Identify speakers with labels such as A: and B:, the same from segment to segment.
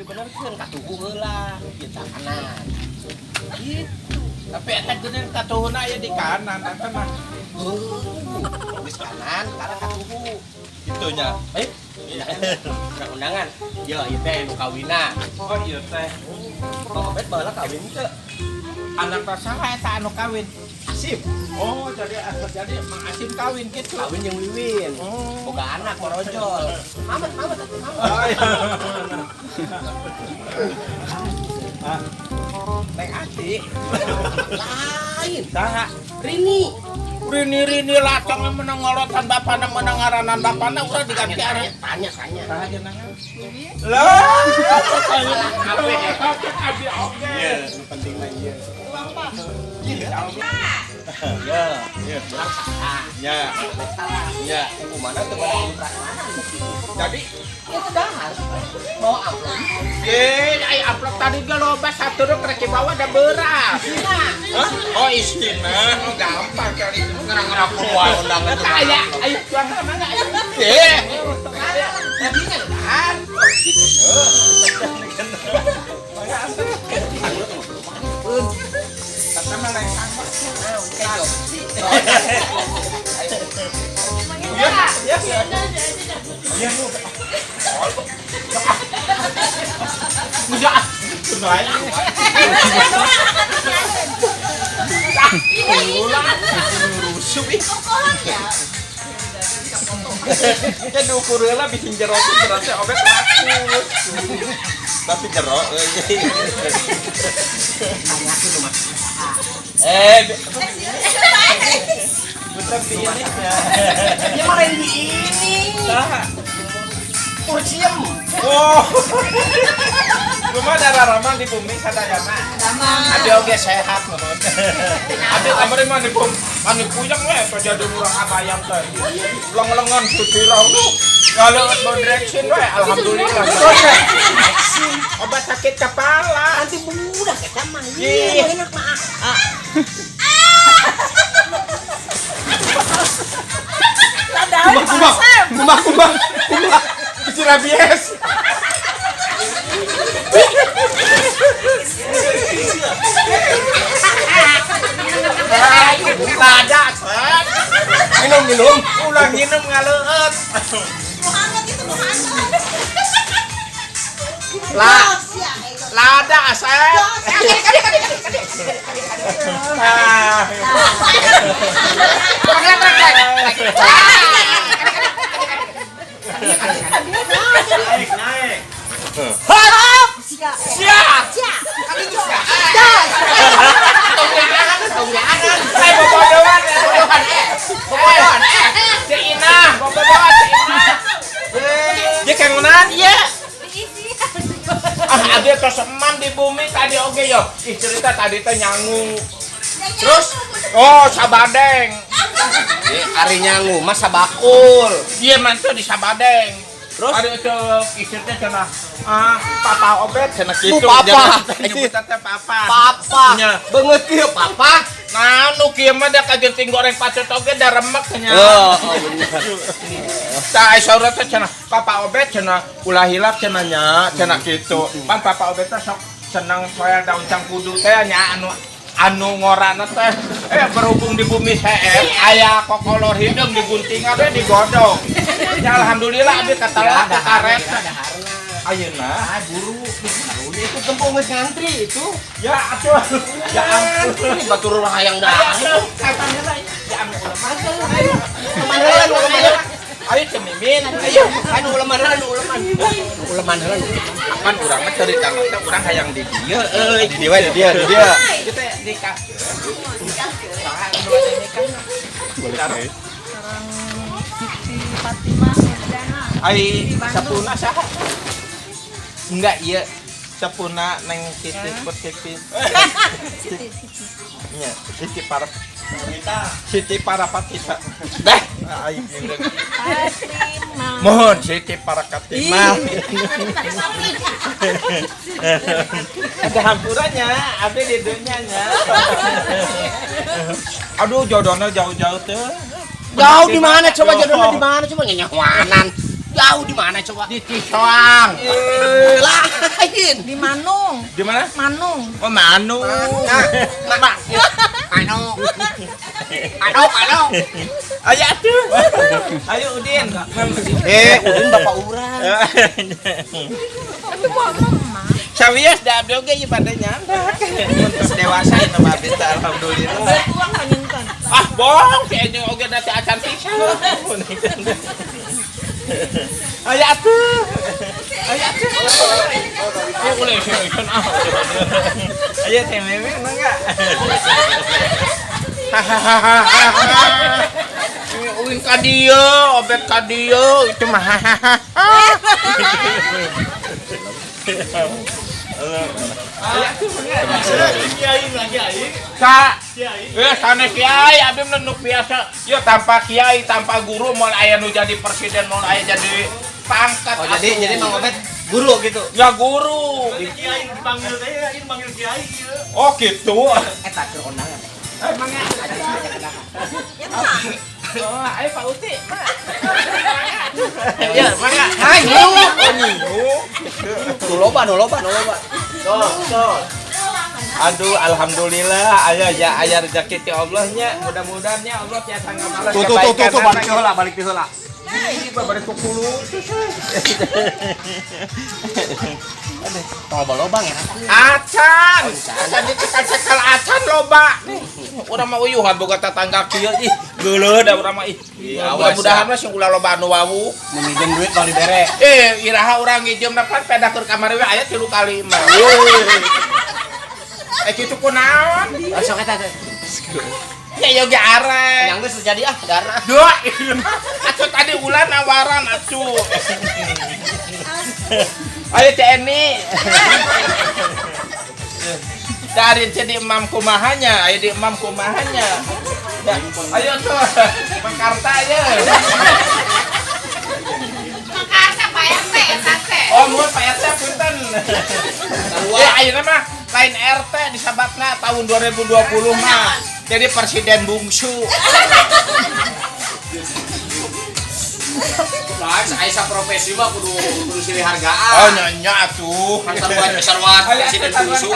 A: Dibenerkeun katuhu heula, ieu tah kanan. Gitu.
B: Tapi eta geuning katuhuna aya di kanan eta mah.
A: Heuh, geus kanan, karena katuhu.
B: Gitu nya.
A: Eh, undangan undangan. Ya, ieu teh nu kawina.
B: Oh, iya teh.
A: Mang Obet baheula kawin teu?
B: Anak teh saha eta anu kawin?
A: Asip.
B: Oh, jadi Mang Asim kawin gitu.
A: Kawin jeung Wiwin.
B: Oh.
A: Boga anak morojol. Mamet, mamet atuh mamet.
B: Oh, iya. Ah. Neng Ati.
A: Lain.
B: Saha?
A: Rini.
B: Rini Rini lacong menang ngolotan bapana, menang ngaranan bapana urang diganti arah.
A: Tanya, tanya.
B: Saha jenengan? Lah,
A: Kabeh.
B: Abi oge.
A: Iya, nu penting mah ieu.
B: Iya.
A: Iya, iya, urang salah.
B: Ya.
A: Salah.
B: Ya.
A: Kumana teu meunang prasmanan.
B: Jadi
A: itu dahar. Bawa amplop.
B: Eh, ai amplop tadi ge loba satu rek bawa da beras. Hah? Oh, istina. Oh, gampang kali.
A: Ngerang-ngerang keluar undangan.
B: Aya, ayo tuang mana? Eh.
A: Jadinya dahar.
B: Gitu. Kata mah lain sama. Iya, iya. Iya, lu. Enggak. Benar. Rusuh ih. Ya diukur heula bikin jero teh jero teh obet rakus. Tapi jero euy. Eh, bentar di ini.
A: Dia mah lain di ini.
B: Saha?
A: Kurciem.
B: Oh. Kumaha darah ramang di bumi sadayana? Abi oge sehat nuhun. Abi kamari mah di bumi mani puyeng we jadi urang abayang teh. Leng-lengan putih nu. Kalau bodreksin we alhamdulillah. Obat sakit kepala.
A: Nanti budak eta mah.
B: Ih.
A: Iya, enak mah.
B: Kumbah kumbah kumbah kumbah kumbah. Bisi rabies. Lada, Sat.
A: Minum, minum.
B: Ulah nginum ngaleueut.
C: Muhammad itu Muhammad.
B: La, lada, Asep. Ah.
D: Naik, naik.
B: Hap!
C: Sia.
B: Sia!
C: Sia.
A: Tonggangan.
B: Eh, bobodohan.
A: Bobodohan, eh. Bobodohan, eh.
B: Ceu Inah, bobodohan Ceu Inah. Dia kangenan ieu. Ah, abdi tos eman di bumi tadi oge yo. Ih, cerita tadi teh nyangu.
A: Terus
B: Oh, sabadeng.
A: Eh, ari nyangu mah sabakul.
B: Iya mantu di sabadeng.
A: Terus?
B: Ada itu istri teh cenah. Ah, papa Obet cenah kitu.
A: Papa.
B: Nyebutan teh papa.
A: Papa.
B: Nya.
A: Beungeut kieu papa.
B: Nah, nu kieu mah da kagenting goreng pacot oge da remek nya.
A: Oh, oh bener.
B: Tah ai saurna teh cenah, papa Obet cenah ulah hilap cenah nya, cenah kitu. Pan papa Obet teh sok seneng soal daun cangkudu teh nya anu anu ngorana teh berhubung di bumi CF aya kokolor hideung diguntingan we digodong. Ya alhamdulillah abdi katelah ku karet. Ayeuna
A: Ah, buru. Barunya itu gempung geus ngantri itu.
B: Ya atuh. Ya ampun.
A: Ini batur urang hayang
B: Ayo
A: dah.
B: atuh, kapan heula ya anu uleman ayo.
A: Uleman heula, nu uleman heula.
B: Ayo cemimin, ayo.
A: Anu uleman heula, nu uleman. Nu uleman heula.
B: Kapan urang mah ceritana teh urang hayang di dieu euy.
A: Di dieu we, di dieu, di dieu.
B: Kita nikah. Saha anu bade nikah?
D: Boleh.
C: Siti Fatimah Murdana.
B: Ai sapuna saha? Enggak, iya. Sapuna neng Siti Pertipi.
C: Siti, Siti.
B: Nya, Siti para Siti Parapatita. Dah, aing
C: Fatimah.
B: Mohon Siti Parakatima. Ada hampurannya, abdi di dunyanya. Aduh, jodohnya jauh-jauh tuh.
A: Jauh di mana coba jodohnya di mana coba nyanyawanan. Jauh di mana coba?
B: Di Cisoang.
A: Eh, lain. Udin?
C: Di Manung.
B: Di mana?
C: Manung.
B: Oh, Manung.
A: Mak. Manung. Manung, Manung.
B: Ayo atuh. Ayo Udin.
A: Eh, Udin bapak urang.
C: Itu buat mama.
B: Sawios da abdi oge ieu bade nyandak. Mun dewasa ieu mah abdi teh alhamdulillah.
C: Tuang panginten.
B: Ah, bohong si anjing oge da teh acan pisan. Ayo atuh. Ayo atuh. Ayo ulah ieu ah. Ayo teh meme mangga. Hahaha. Uin ka dieu, obet ka dieu, itu mah hahaha. Sa, sanes kiai, abdi mah nu biasa. Yo tanpa kiai, tanpa guru moal aya nu jadi presiden, moal aya jadi pangkat.
A: Oh, jadi Mang Obet guru gitu.
B: Ya guru.
D: Kiai dipanggil teh, ini manggil kiai ieu.
B: Oh gitu.
A: Eta keur kondangan.
B: Emangnya oh, ayo Pak Uti. Ya, mangga.
A: Ayo.
B: Oh,
A: Nu loba, nu loba, nu loba.
B: Tuh, tuh. Aduh, alhamdulillah, ayo ya aya rezeki ti Allah nya. Mudah-mudahan nya Allah tiasa ngabalas
D: Tuh tuh tuh tuh, tuh balik heula, balik heula.
B: Ih, bari kukulu.
A: Tong loba-lobang ya.
B: Acan. Tadi cekal-cekal acan loba. Nih, urang mah uyuhan boga tetangga kieu ih. Geuleuh da urang mah ih.
A: Awas,
B: Mudah-mudahan mah sing ulah loba anu wawu.
A: Mun ngijem duit kalau dibere.
B: Eh, iraha urang ngijeumna pan pedah keur kamari we aya 3 kali mah. Eh kitu kunaon?
A: Oh, sok eta teh.
B: Ya yoga arek.
A: Yang geus terjadi ah, darah.
B: Dua. Atuh tadi ulan nawaran atuh. Ayo Cek Eni. Dari jadi imam kumahanya, ayo di imam kumahanya. Ya, ayo tuh, Mekarta ya.
C: Mekarta Pak RT, RT.
B: Oh, mun Pak RT punten. Ya ayeuna mah lain RT disabatna tahun 2020 mah. Jadi presiden bungsu.
A: Lah, aya profesi mah kudu kudu silih hargaan.
B: Oh, nyonya atuh.
A: Sarua sarua presiden bungsu.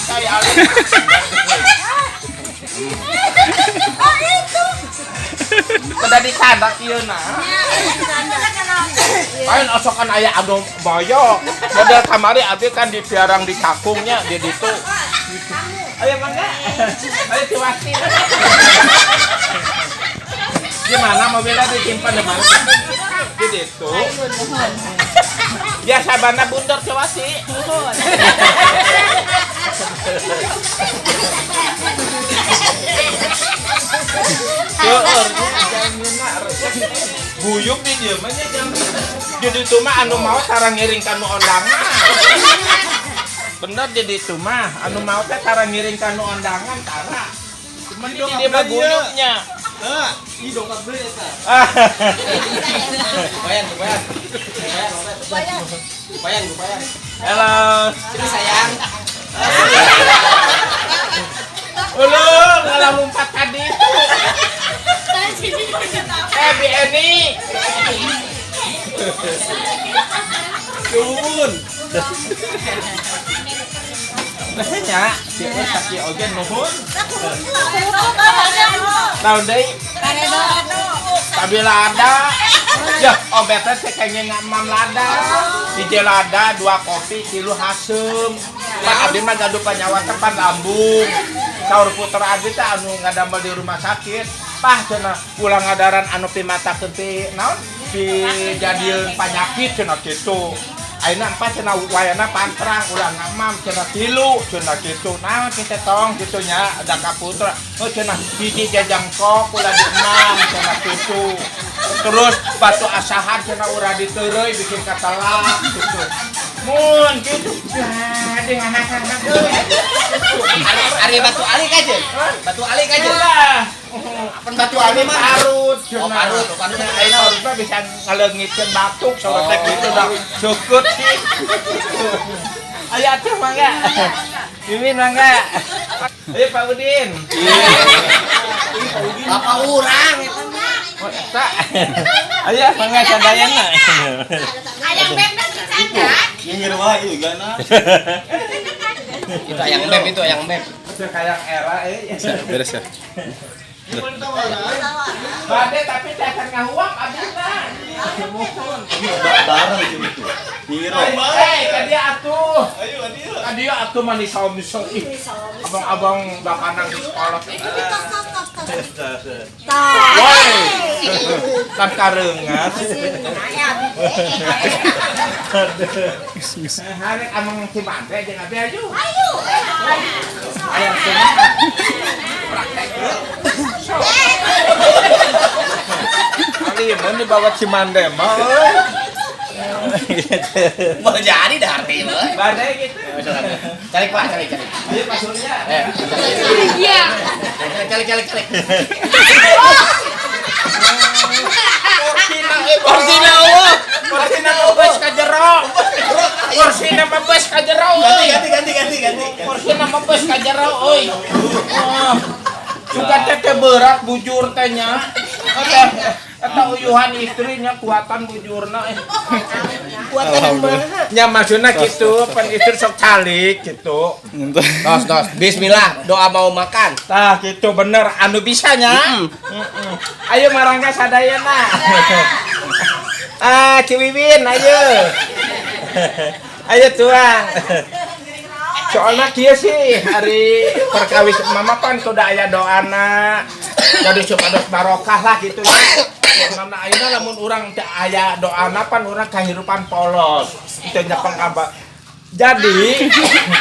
B: Saya alih.
C: Oh, itu.
B: Kada dicadak ieu nah. Lain osokan aya anu boyok. Model kamari abdi kan di piarang di kakungnya di ditu. Ayo mangga. Ayo tiwati. Gimana mobilnya disimpan di mana? Di ditu. Biasa bana bundar tiwati. Guyup di dieu mah nya jam. Di ditu mah anu mau tara ngiring ka nu ondangan. Bener di ditu mah anu mau teh tara ngiring ka nu ondangan tara. Mendung di mah guyupnya.
D: Heeh, ih dongkap deui eta.
A: Lumayan, lumayan. Lumayan, lumayan.
B: Halo.
A: Sini sayang.
B: Ulung, ngalah lompat tadi itu. Bi Eni. Nuhun. Nya, si Esa ki oge nuhun. Naon deui? Tabi lada. Ya, obet teh kayaknya ngamam lada. Hiji lada, 2 kopi, 3 haseum. Pan abdi mah gaduh panyawa teh pan lambung. Saur putra abdi teh anu ngadamel di rumah sakit. Pah cenah ulah ngadaran anu pimatakeun ti naon? Pi jadieun panyakit cenah kitu. Ayeuna empat cenah wayana pantrang ulah ngamam cenah 3 cenah kitu. Naon teh tong kitu nya ada ka putra. Oh cenah hiji jajangkok ulah diemam cenah kitu. Terus batu asahan cenah urang diteureuy bikin katelak gitu. Mun kitu.
A: Ari batu ali kajeun. Batu ali kajeun.
B: Ulah.
A: Apan batu ali mah?
B: Parut.
A: Oh, parut, parut.
B: Ayo parut mah bisa ngaleungitkeun batuk saur teh kitu dah. Cukup sih. Ayo atuh mangga. Mimin mangga. Ayo Pak Udin.
A: Bapak urang eta mah.
B: Oh, eta. Ayo mangga sadayana.
C: Ayam bebek. Ada.
D: Nyengir wae ieu gana.
A: Itu ayang beb, itu ayang beb.
B: Itu kayak era eh.
E: Beres ya.
B: Bade tapi teh akan ngahuap abina. Muhun.
D: Bareng itu. Nyengir wae.
B: Eh, ka dia atuh.
D: Ayo adieu.
B: Ka dia atuh mah nisau-nisau ih. Abang-abang bakanang di sekolah.
C: Tos tos tos tos.
B: Woi. Tan kareungat. Harek amang si Mande jeung abi ayo.
C: Ayo.
B: Ayang kumaha? Praktek. Kali mun dibawa Cimande mah euy.
A: Mau jadi dah arti mah.
B: Bade gitu.
A: Cari Pak, cari cari.
B: Ayo Pak Surya.
A: Eh,
C: Iya.
A: cari cari cari.
B: Korsina eh
A: Korsina eueuh.
B: Korsina mebes ka jero. Korsina mebes ka jero euy.
D: Ganti ganti ganti ganti.
B: Korsina mebes ka jero euy. Oh. Suka teh teh berat bujur teh nya. Teh eta uyuhan istrinya kuatan bujurna eh.
E: Alhamdulillah.
B: Nya maksudna gitu, pan istri sok calik gitu.
A: Tos tos. Bismillah, doa mau makan.
B: Tah gitu bener anu bisanya. Mm-mm. Ayo marangga sadayana. Ah, Ciwiwin ayo. Ayo tuang. Soalnya kieu sih hari perkawis mama pan sudah aya doana. Jadi supados barokah lah gitu ya. Karena ayeuna lamun urang teu aya doana pan urang kahirupan polos. Teu nya pangkaba. Jadi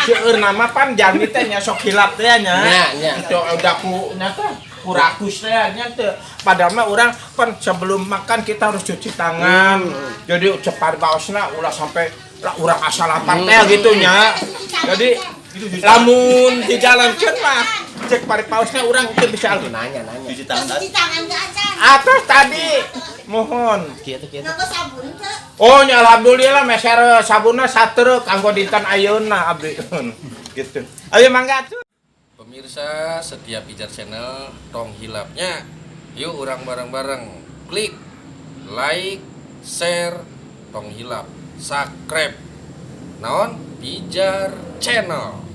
B: seueur nama pan jami teh nya sok hilap teh nya.
A: Nya, nya.
B: Itu udah ku nya teh kurakus teh nya teh. Padahal mah urang pan sebelum makan kita harus cuci tangan. Jadi cepat baosna ulah sampai lah urang asal lapar teh gitu nya. Jadi lamun dijalankeun mah cek pari pausna urang teu bisa
A: Nanya nanya.
D: Cuci tangan.
C: Cuci tangan ke acan.
B: Atas tadi mohon.
A: Kieu tuh kieu.
C: Nongko sabun teu.
B: Oh nya alhamdulillah meser sabunna satruk kanggo dinten ayeuna abdi. Gitu. Ayo mangga atuh.
F: Pemirsa setiap Pijar Channel tong hilapnya yuk urang bareng-bareng klik like share tong hilap subscribe naon Pijar Channel.